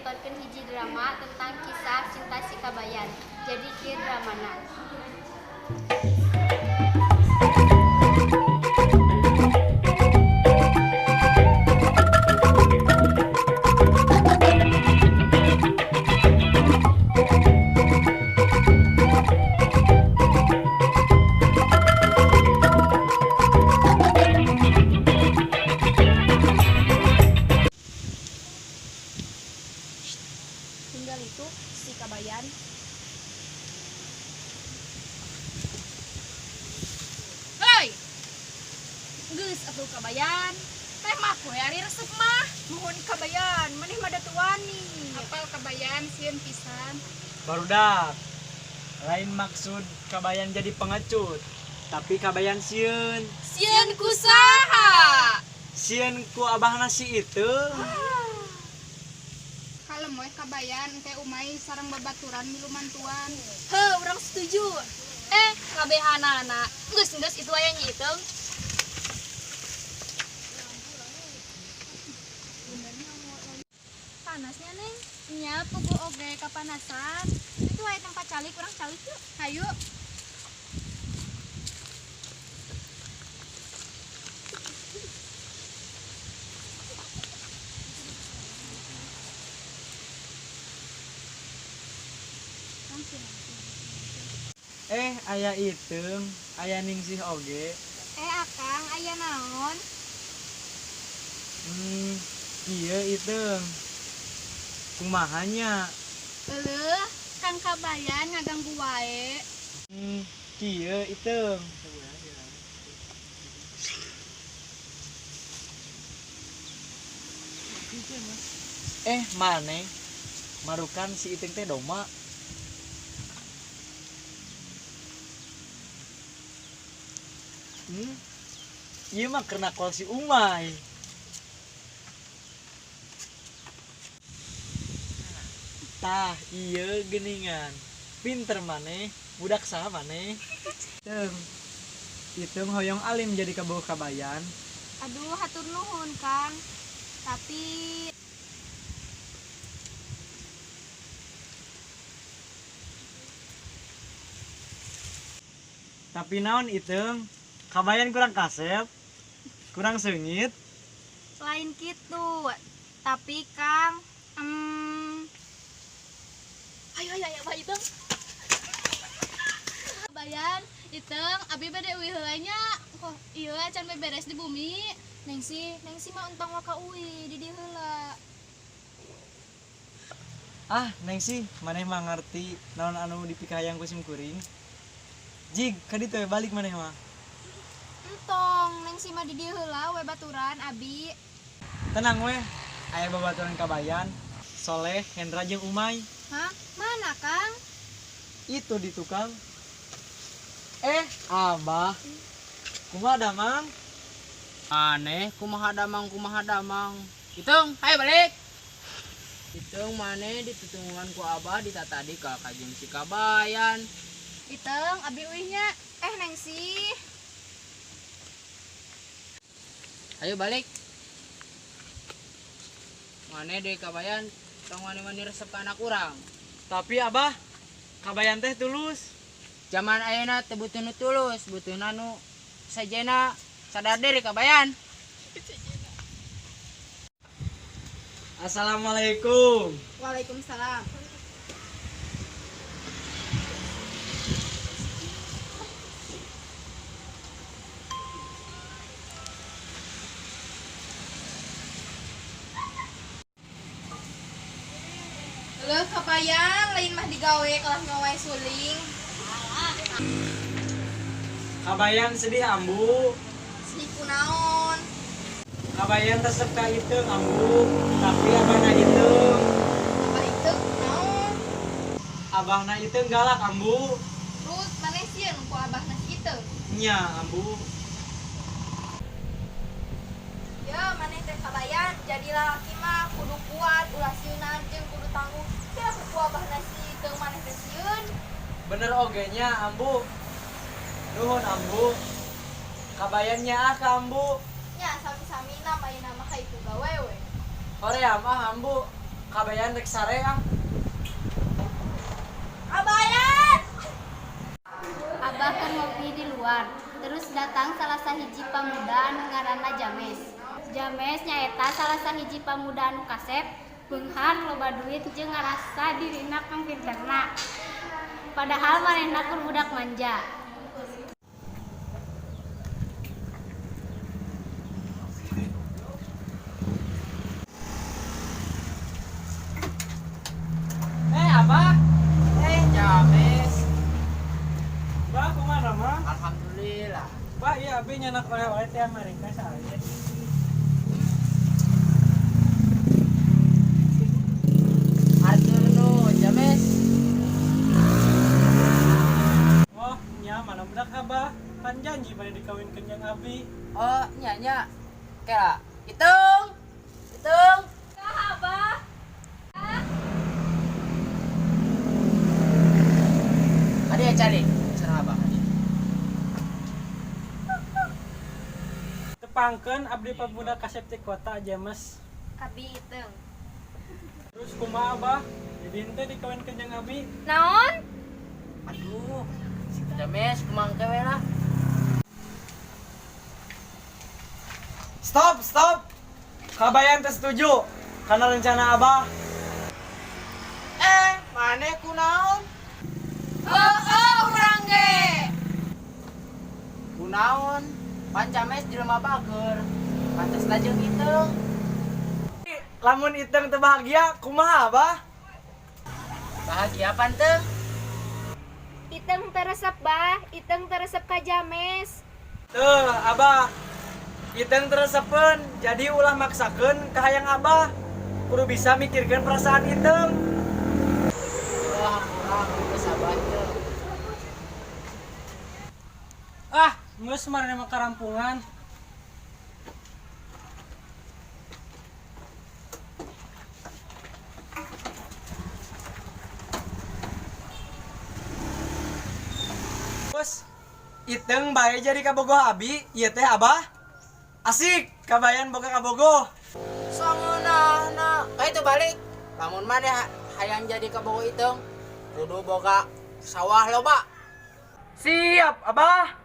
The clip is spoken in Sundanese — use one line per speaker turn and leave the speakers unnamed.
nontonkeun hiji drama tentang kisah cinta si Kabayan. Jadi kieu dramana.
Tinggal itu si Kabayan. Hei, geus atuh Kabayan. Teh mah we ari resep mah.
Muhun Kabayan, maneh mah da wani.
Apal Kabayan sieun pisan.
Barudak, lain maksud Kabayan jadi pengecut, tapi Kabayan sieun.
Sieun ku saha?
Sieun ku abahna si itu.
Kalem we Kabayan, engke Umay sareng babaturan milu mantuan.
Heuh, urang setuju. Eh, kabehanana. Geus geus itu aya Nyi Iteung.
Panasnya, Neng. Nya puguh oge kapanasan. Itu aya tempat calik, urang calik yuk.
Hayu.
Eh, aya Iteung, aya Ningsih oge.
Eh, Akang, aya naon?
Kieu Iteung. Kumaha nya?
Euleuh, Kang Kabayan ngaganggu wae.
Kieu Iteung. Eh, maneh marukan si Iteung teh doma. Ieu mah keur nakol si Umay. Tah, ieu geuningan. Pinter maneh, budak saha maneh? Iteung. Iteung hoyong alim jadi kabogoh Kabayan.
Aduh, hatur nuhun, Kang. Tapi
Tapi naon Iteung? Kabayan kurang kasep, kurang seungit.
Lain gitu. Tapi Kang,
Ayo ayo ayo Pak Iteung.
Kabayan, Iteung, abi bade uih heula nya. Kok ieu acan beberes di bumi.
Nengsi, Nengsi mah entong waka uih di dieu heula.
Ah, Nengsi, maneh mah ngarti naon anu dipikahayang ku sim kuring. Jig, ka ditu we balik maneh mah.
Entong, Nengsi mah di dieu heula we baturan abi.
Tenang weh, aya babaturan Kabayan, Soleh, Hendra jeung Umay.
Hah? Mana, Kang?
Itu di tukang. Eh, Abah. Kumaha damang?
Aneh, kumaha damang, kumaha damang. Iteung, hayo balik. Iteung maneh ditutungguan ku Abah ditatadi ka kajeng si Kabayan.
Iteung, abi uih nya.
Eh, Nengsi.
Ayo balik. Maneh deui Kabayan, tong wani-wani resep ka anak urang.
Tapi Abah, Kabayan teh tulus.
Zaman ayeuna teu butuh nu tulus, butuhna nu sajena sadar diri Kabayan.
Assalamualaikum.
Waalaikumsalam. Leuh Kabayan, lain mah digawe kalah ngawae suling.
Kabayan sedih ambu.
Sedih kunaon?
Kabayan resep ka Iteung ambu, tapi abahna Iteung.
Abah Iteung kunaon?
Abahna Iteung galak ambu.
Terus maneh sieun ku abahna si Iteung?
Nya ambu.
Ya, maneh teh Kabayan, jadi lalaki mah kudu kuat, ulah sieunan jeung kudu tangguh. Ya ku abahna si Iteung maneh teh sieun.
Bener oge nya ambu. Nuhun ambu. Kabayan nya ah ka ambu.
Nya sami-sami nama ayeuna mah ka itu gawe we.
Hoream ah ambu. Kabayan rek sare ah.
Kabayan!
Abah kan ngopi di luar. Terus datang salah sahiji pamuda anu ngaranna James. James nyaeta salah sahiji pamuda anu kasep, beunghar, loba duit jeung ngarasa dirina pangpinterna. Padahal manehna keur budak manja.
Eh, Abah. Eh, James.
Bah, kumaha mah?
Alhamdulillah.
Bah, iya abi nyanak oleh-oleh ti Amerika saaya.
Arthur nu, James.
Oh, nya mana budak Abah? Pan janji bade dikawinkeun jeung abi.
Oh, nya nya. Kela, hitung. Hitung.
Abah.
Adi ya cari. Sareng Abah. Adi.
Tepangkeun abdi pemuda kasep ti kota James.
Abi Iteung.
Terus kumaha Abah? Jadi henteu dikawinkeun jeung abi?
Naon?
Aduh, si James kumaha we lah.
Stop, stop. Kabayan teu setuju karena rencana Abah.
Eh, maneh kunaon?
Heeh, urang ge.
Kunaon? Pan James jelema bager. Pantes jeung Iteung.
Lamun Iteung teu bahagia, kumaha Abah?
Bahagia pan teu?
Iteung teu resep, Bah, Iteung teu resep ka James.
Tuh, Abah. Iteung teu resepeun, jadi ulah maksakeun kahayang Abah. Kudu bisa mikirkeun perasaan Iteung.
Wah, kurang geus Abah teu.
Ah, geus maneh mah karampungan. Bos, Iteung bae jadi kabogoh abi, ieu teh Abah. Asik, Kabayan boga kabogoh.
Sangeunahna. Ka itu balik. Lamun maneh hayang jadi kabogoh Iteung, kudu boga sawah loba.
Siap, Abah.